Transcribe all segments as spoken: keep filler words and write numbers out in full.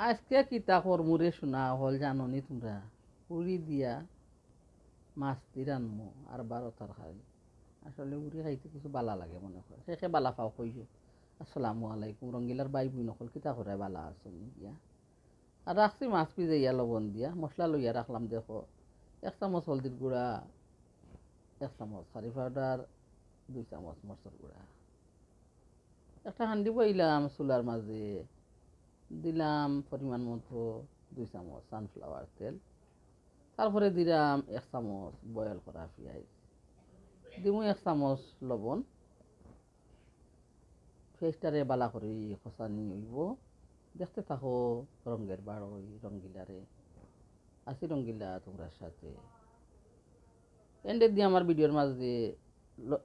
আজকে কিতা করমু রে সোনা অকল, জানো নি তুমরা? উরি দিয়া মাছ দি রানমু আর বারো তরকারি। আসলে উরি খাইতে কিছু বালা লাগে মনে অয়। কে কে বালা পাও কইও। আসসালামু আলাইকুম। রঙ্গিলার ভাই বইন অকল কিতা কররায়, বালা আছো নি গিয়া? আর রাখছি মাছ ভিজাইয়া লবণ দিয়া, মশলা লইয়া রাখলাম দেখো। এক চামচ হলদির গুঁড়া, এক চামচ curry powder, দুই চামচ মরচর গুঁড়া। একটা হান্ডি বইলাম চুলার মাঝে, দিলাম পরিমাণ মতো দুই চামচ sunflower তেল, তারপরে দিলাম এক চামচ boil করা পিয়াইজ, দিমু এক চামচ লবণ। পিয়াইজটারে বালা করি কষানি অইবো। দেখতে থাকো রঙ্গের বাড়ই, রঙ্গিলারে। আছি রঙ্গিলা তুমরার সাথে। এন্ডের দি আমার ভিডিওর মাঝে ল-,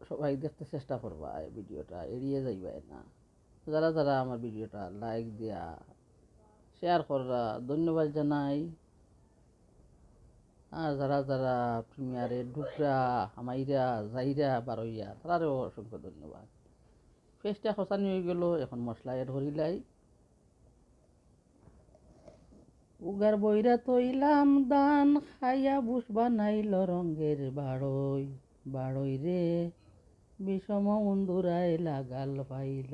সবাই দেখতে চেষ্টা করবায়, ভিডিওটা এড়িয়ে যাইবায় না। যারা যারা আমার ভিডিওটা like দিয়া share কররা, ধন্যবাদ জানাই। আর যারা যারা premiere-এ ঢুকরা, হামাইরা, যাইরা, বারইয়া, তারারেও অসংখ্য ধন্যবাদ। পিয়াইজটা কষানি অইগেলো, এখন মশলা add করিলাই। উগার বইরা থইলাম ধান, খাইয়া বুস বানাইল রঙ্গের বাড়ই, বাড়ই রে, বিষম উন্দুরায় লাগাল পাইল।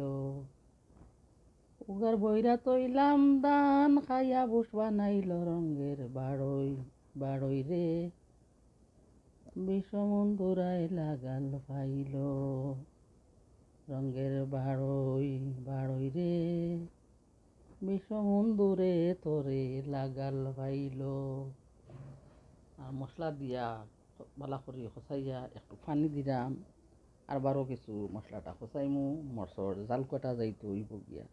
উগার বইরা থইলাম ধান, খাইয়া বুস বানাইল রঙ্গের বাড়ই, বাড়ই রে, বিষম উন্দুরায় লাগাল পাইল। রঙ্গের বাড়ই, বাড়ই রে, বিষম উন্দুরে তোরে লাগাল পাইল। আর মশলা দিয়া বালা করি কষাইয়া একটু পানি দিলাম, আর বারো কিছু মশলাটা কষাইমু, মরচর জাল কটা যাইতো অইবো গিয়া।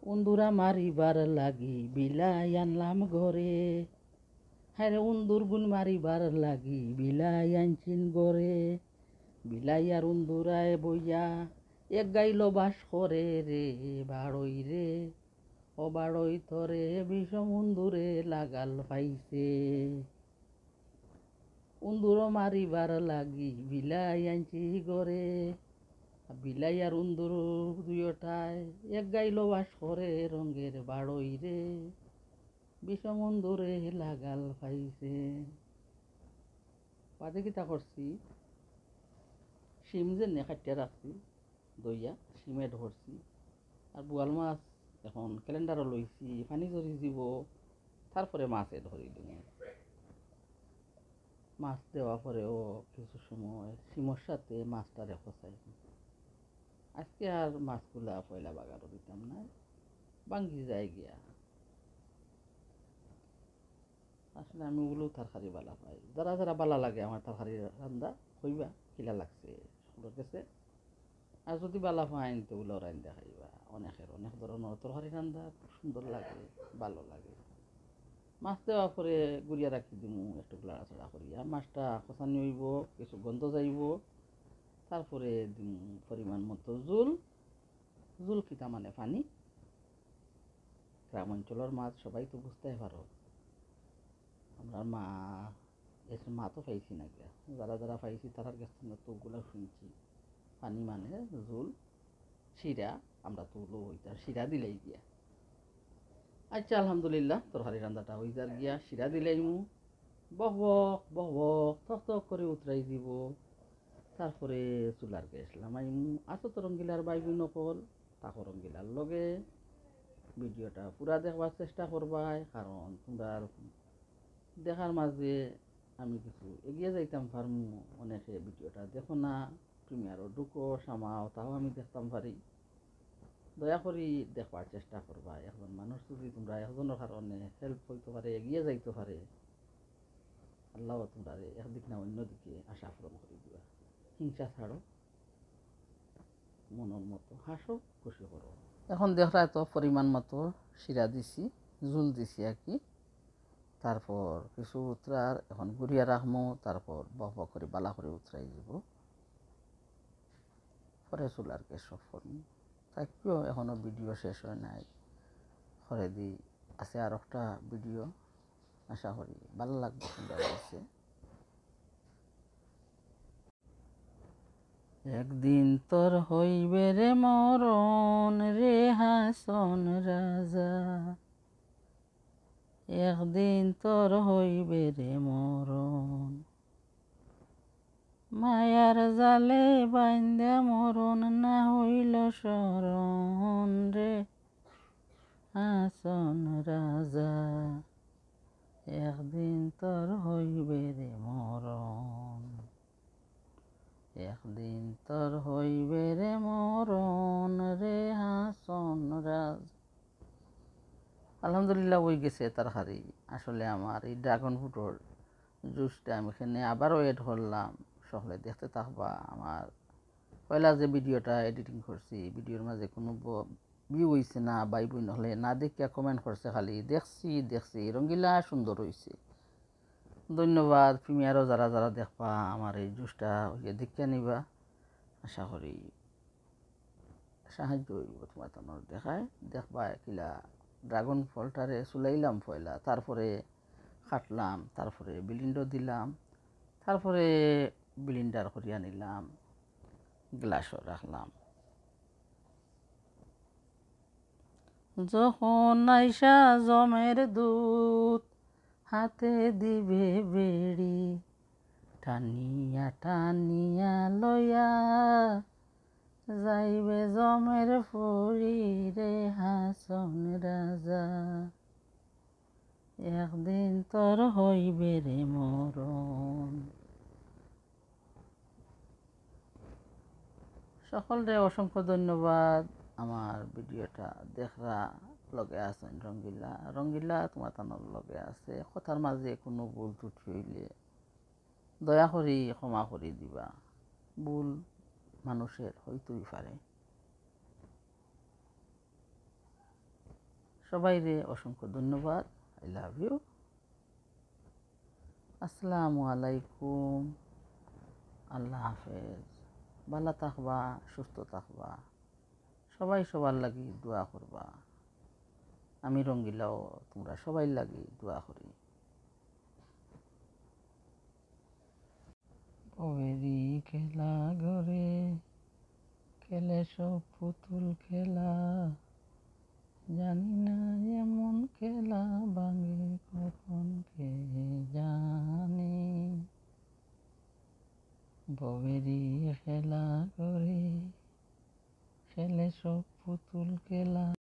উন্দুরা মারিবার লাগি বিলাই আনলাম ঘরে। হায়রে উন্দুর গুন মারিবার লাগি বিলাই আনছিন ঘরে। বিলাই আর উন্দুরায় বইয়া এক গাইল বাস করে রে বাড়ই রে। ও বাড়ই তোরে বিষম উন্দুরে লাগাল পাইছে। উন্দুর মারিবার লাগি বিলাই আনছি ঘরে। বিলাই আর উন্দুর দুইওটায় এক গাইল বাস করে রঙ্গের বাড়ই রে। বিষম উন্দুরে লাগাল পাইছে। বাদে কিতা করছি, শিম যেনে কাটিয়া রাখছি, ধইয়া শিম add করছি। আর বোয়াল মাছ এখন calender-ও লইছি, পানি ঝরি যিবো, তারপরে মাছ add করি দিমু। মাছ দেওয়া পরেও কিছু সময় শিমর সাথে মাছটারে কষাই। আজকে আর মাছগুলা পয়লা বাগারও দিতাম না, ভাঙ্গি যায় গিয়া। আসলে আমি ওগুলো তরকারি বালা পাই। যারা যারা বালা লাগে আমার তরকারি রান্দা, কইবা কিলা লাগছে সকলর গেছে। আর যদি বালা পাইন তো ওগুলো রান্দা খাইবা। অনেকের অনেক ধরনের তরকারি রান্দা খুব সুন্দর লাগে, ভালো লাগে। মাছ দেওয়ার পরে গুড়িয়া রাখি দিমু, একটু লাড়াচাড়া করিয়া। মাছটা কষানি অইবো, কিছু গন্ধ যাইবো, তারপরে দিমু পরিমাণ মতো জুল। জুল কিতা মানে পানি। গ্রাম অঞ্চলর মাছ সবাই তো বুঝতে পারো। আমরা মা, এর মা তো পাইছি না গিয়া। যারা যারা পাইছি তারার গেছ থাকি তো ওগুলা শুনছি। পানি মানে জুল, শিরা, আমরা তো ওগুলো হইতাম শিরা দিলাই গিয়া। আচ্ছা, আলহামদুলিল্লাহ, তরকারি রান্দাটা হই যার গিয়া, শিরা দিলাইমু। বক বক, বক বক, থক থক করে উতরাই দিব। তারপরে চুলার গ্যাস লামাইমু। আছো তো রঙ্গিলার ভাই বইন অকল, থাকো রঙ্গিলার লগে। ভিডিওটা পুরা দেখবার চেষ্টা করবায়, কারণ তুমরার দেখার মাঝে আমি কিছু এগিয়ে যাইতাম পারমু। অনেকে ভিডিওটা দেখো না, premiere-ও ঢুকো, সামাও, তাও আমি দেখতাম পারি। দয়া করি দেখবার চেষ্টা করবায়। একজন মানুষ যদি তুমরা একজনর কারণে help হইতো পারে, এগিয়ে যাইতো পারে, আল্লাহ তুমরারে একদিক না অন্য দিকে আশা পূরণ করি দিবা। হিংসা ছাড়ো, মনর মতো হাসো, খুশি করো। এখন দেখরায় তো পরিমাণ মতো শিরা দিছি, জুল দিছি আর কি। তারপর কিছু উতরার, এখন গুড়িয়া রাখমু, তারপর বক বক করি বালা করি উতরাই দিব। পরে চুলার গ্যাস off করমু। থাকিও, এখনো ভিডিও শেষ হয় নাই। পরে দি আছে আর একটা ভিডিও, আশা করি ভালো লাগবে তুমরার গেছে। একদিন তোর হইবে রে মরণ রে হাসন রাজা, একদিন তোর হইবে রে মরণ। মায়ার জালে বান্ধা মরণ না হইল স্মরণ রে হাসন রাজা, একদিন তোর হইবে রে মরণ। একদিন তোর হইবে রে মরণ রে হাসন রাজা। আলহামদুলিল্লাহ, অই গেছে তরকারি। আসলে আমার এই dragon fruitর juiceটা আমি এখানে আবারও add করলাম। সকলে দেখতে থাকবা। আমার পয়লা যে videoটা editing করছি, videoর মাঝে কোনো ব-, view হইছে না, ভাই বোন হলে না দেখিয়া comment করছে খালি, "দেখছি, দেখছি, রঙ্গিলা সুন্দর হইছে।" ধন্যবাদ। Premiereও যারা যারা দেখবা, আমার এই juiceটা হইয়া দেখিয়া নিবা। আশা করি সাহায্য হইব তোমার তনর দেখায়। দেখবা কিলা dragon ফলটারে চুলাইলাম পয়লা, তারপরে কাটলাম, তারপরে blender দিলাম, তারপরে blender করিয়া নিলাম, গ্লাসও রাখলাম। যখন আইসা জমের দুধ হাতে দিবে বেড়ি, টানিয়া টানিয়া লইয়া যাইবে জমের ফুরি রে হাসন রাজা। একদিন তোর হইবে রে মরণ। সকলরে অসংখ্য ধন্যবাদ আমার videoটা দেখরা। লগে আছেন রঙ্গিলা, রঙ্গিলা তোমার তানোর লগে আছে। কথার মাঝে কোনো ভুল ত্রুটি হইলে দয়া করি ক্ষমা করি দিবা। ভুল মানুষের হইতেই পারে। সবাইরে অসংখ্য ধন্যবাদ। I love you। আসসালামু আলাইকুম। আল্লাহ হাফেজ। ভালা থাকবা, সুস্থ থাকবা। সবাই সবার লাগি দোয়া করবা। আমি রঙ্গিলাও তোমরা সবাই লাগি দোয়া করি। বউয়েরি খেলা ঘরে খেলে সব পুতুল খেলা, জানি না এমন খেলা ভাঙে কখন কে জানে। বউয়েরি খেলা ঘরে খেলে সব পুতুল খেলা।